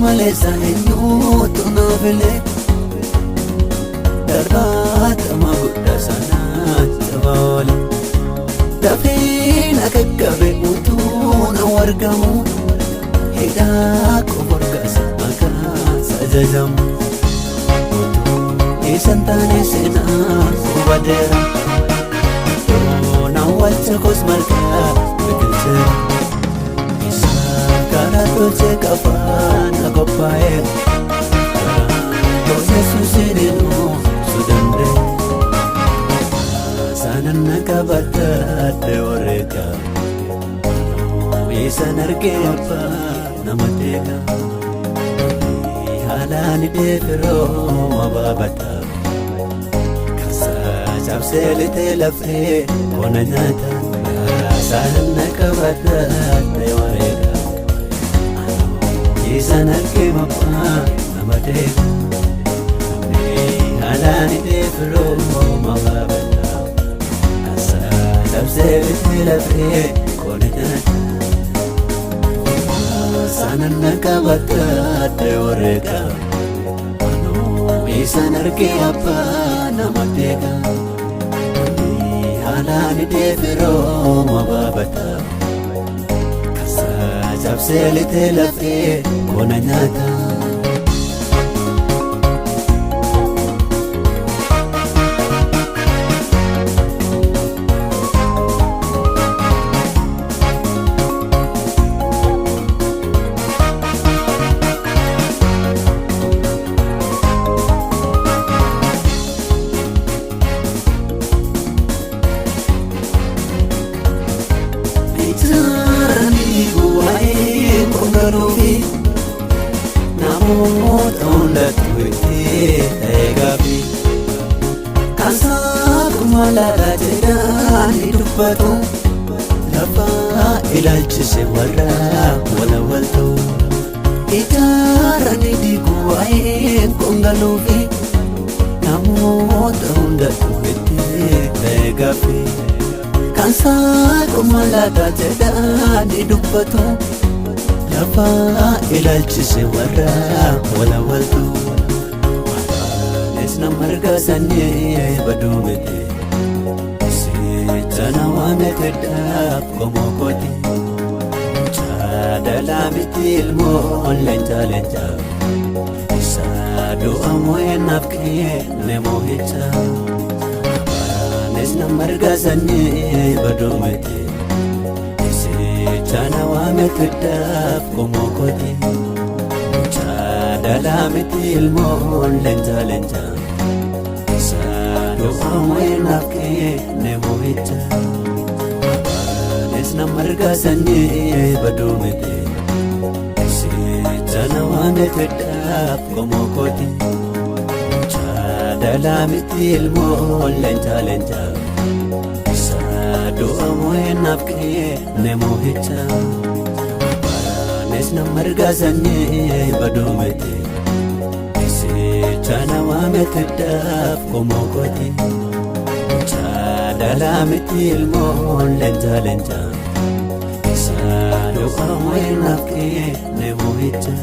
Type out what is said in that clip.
maleessa eenyuutu naaf ilee darbaatama guddaa sanaa jabaa oole. Dafee na qaqqabe utuu na wargamu hidhaa qoforgaasa maqaan ajajamu. Utuu isan taane seenaa hubadeera. Doona walcha kos margaa biqilcheera. Isa karaa tolchee qafaa na qophaa'e. Karaa Yesuusiin su danda'e. Sanan na qabadde wareega. Isan argee abbaa nama deega. Haalaan deefiroo mabaabata. Kasaa cabsee lixee lafee qona nyaata. Sanan na qabadde wareega. Isan argee abbaa nama deega. Haalaan deefiroo mabaabata. Kasaa cabsee lixee lafee qona nyaata. Sanan na qabadde wareega. Isan argee abbaa nama deega. Haalaan deefiroo mabaabata. Kasaa cabsee lixee lafee qona nyaata. Ijaaranii waa'ee kongaluufi namoota hundattuu itti ta'ee gaaffii. Kasaa laata jedhanii dubbatu lafa ilaalchise warra walawaltu. Ijaaranii diiguu waa'ee kongaluufi namoota hundattuu itti ta'ee gaaffii. Kasaa laata jedhanii dubbatu lafa ilaalchise warra walawaltu. Afaanis nama argaa sanyii baduu miti. Sichana waamete dhaaf qomoo kooti. Chaadalaa miti ilmoon leenca leenca. Isa du'a moo'ennaaf kenne moo'icha. Afaanis nama argaa sanyii baduu miti. Sichana waamete dhaaf qomoo kooti. Chaadalaa miti ilmoon leenca leenca. Isa du'a moo'ennaaf kenne moo'icha. Afaanis nama argaa sanyii baduu miti. Sichana waamete dhaaf qomoo kooti. Chaadalaa miti ilmoon leenca leenca. Isa du'a moo'ennaaf kenne moo'icha. Afaanis nama argaa sanyii baduu miti. Sichana waamete dhaaf qomoo kooti. Chaadalaa miti ilmoon leenca leenca. Isa du'a moo'ennaaf kenne moo'icha.